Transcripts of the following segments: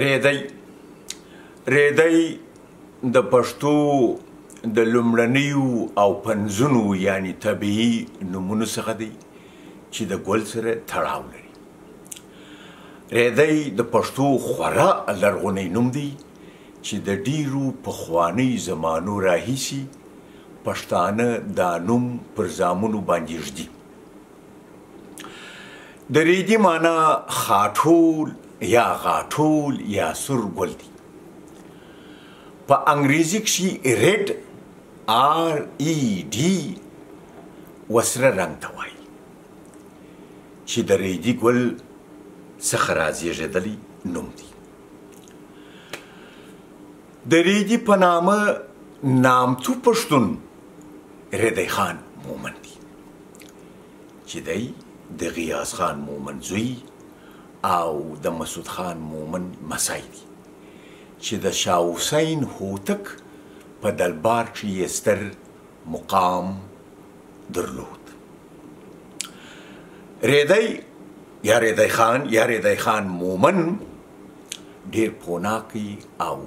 ریدی ریدی د پښتو د لومړنیو او پنځونو یعنی طبیعي نومونو څخه دی چې د ګل سره تړاو لري. ریدی د پښتو خورا لرغونی نوم دی چې د ډیرو پخوانیو زمانو راهیسې پښتانه دا نوم پر زامنو باندې ږدي. د ریدي معنا خاټول یا غاټول یا سور ګل دی. په انګریزي کښې ریډ RED وسره رنګ ته وایي چې د ریدي ګل څخه رازیږېدلی نوم دی. د ریدي په نامه نامتو پښتون ریدی خان مومند دی چې دی د غیاث خان مومند زوی او د مسعود خان مومند لمسی دی چې د شاه حسین هوتک په دربار کښې یې ستر مقام درلود. ریدی یا ریدی خان یا ریدی خان مومند ډیر پوناکی او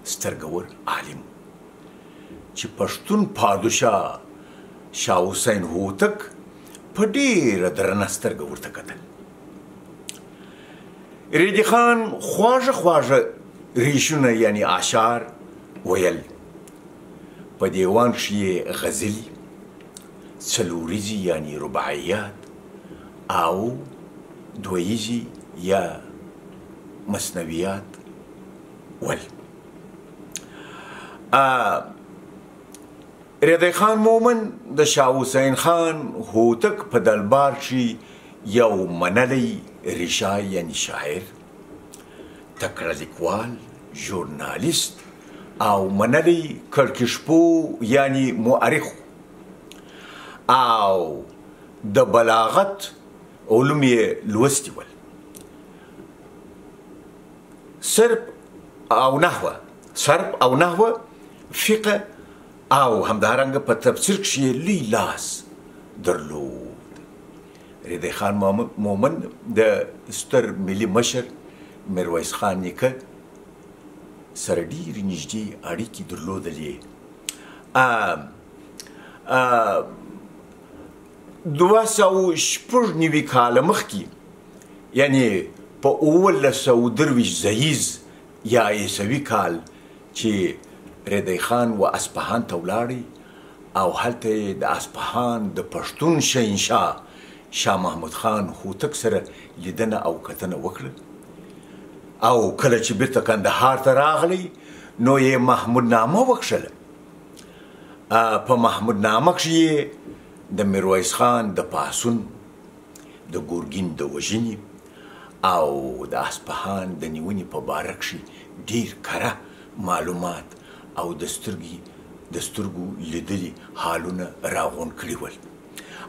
سترګور عالم چې پښتون پادشاه شاه حسین هوتک په ډیره درنه سترګه ورته کتل. ریدي خان خواږه خواږه ریشونه یعنی اشعار ویل. په دیوان کښې یې غزلي، څلوریزې یعنی رباعیات او دوییزې یا مثنویات ول. ریدی خان مومند د شاه حسین خان هوتک په دربار کښې یو منلی ریشا یعنی شاعر، تکړه لیکوال، ژورنالیست او منلی کړکشپو یعنی مؤرخ او د بلاغت علوم یې لوستي ول. صرف او نحوه، فقه او همدارنګه په تفسیر کښې یې لوی لاس درلود. ریدی خان مومند د ستر ملي مشر میرویس خان نیکه سره ډېرې نږدې اړیکې درلودلې. 296 کاله مخکې یعنی په 1723 زییز یا عیسوي کال چې ریدی خان و اصفهان ته ولاړی او هلته یې د اصفهان د پښتون شهنشاه شاه محمود خان هوتک سره لیدنه او کتنه وکړه او کله چې بیرته کندهار ته راغلی نو یې محمود نامه وکښله. په محمود نامه کښې یې د میرویس خان د پاڅون، د ګورګین د وژنې او د اصفهان د نیونې په باره کښې ډېر کره معلومات او د سترګو لیدلي حالونه راغونډ کړي ول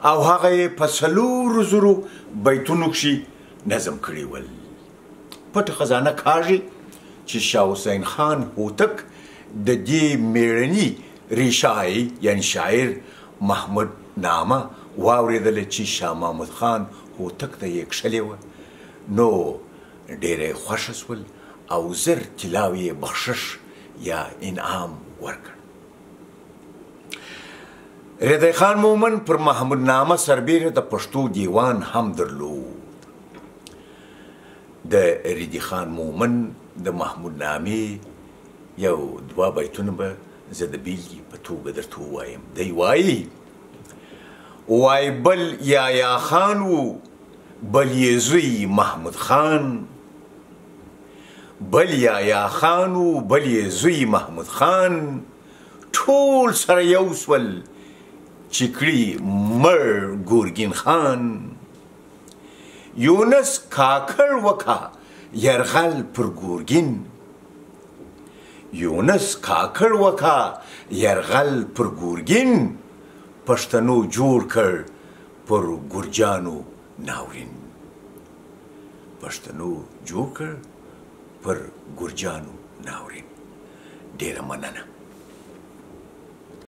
او هغه یې په 4000 بیتونو کښې نظم کړي ول. پټه خزانه کاږي چې شاه حسین خان هوتک د دې میړني ریشای یعنی شاعر محمود نامه واورېدله چې شاه محمود خان هوتک ته یې کښلې وه، نو ډېره یې خوښه سول او 1000 طلاوې یې بخشش یا انعام ورکړ. ریدی خان مومند پر محمود نامه سربېره د پښتو دیوان هم درلود. د ریدي خان مومند د محمود نامې یو دوه بیتونه به زه د بېلګې په توګه درته ووایم. دی وایي: وای بل یایا خان و، بل یې زوی محمود خان، بل یایا خان و، بل یې زوی محمود خان، ټول سره یو سول چې کړي مړ ګورګین خان. یونس کاکړ وکا یرغل پر ګورګین، یونس کاکړ وکا یرغل پر ګورګین، پښتنو جوړ کړ پر ګرجانو ناورین، پښتنو جوړ کړ پر ګرجانو ناورین. ډېره مننه.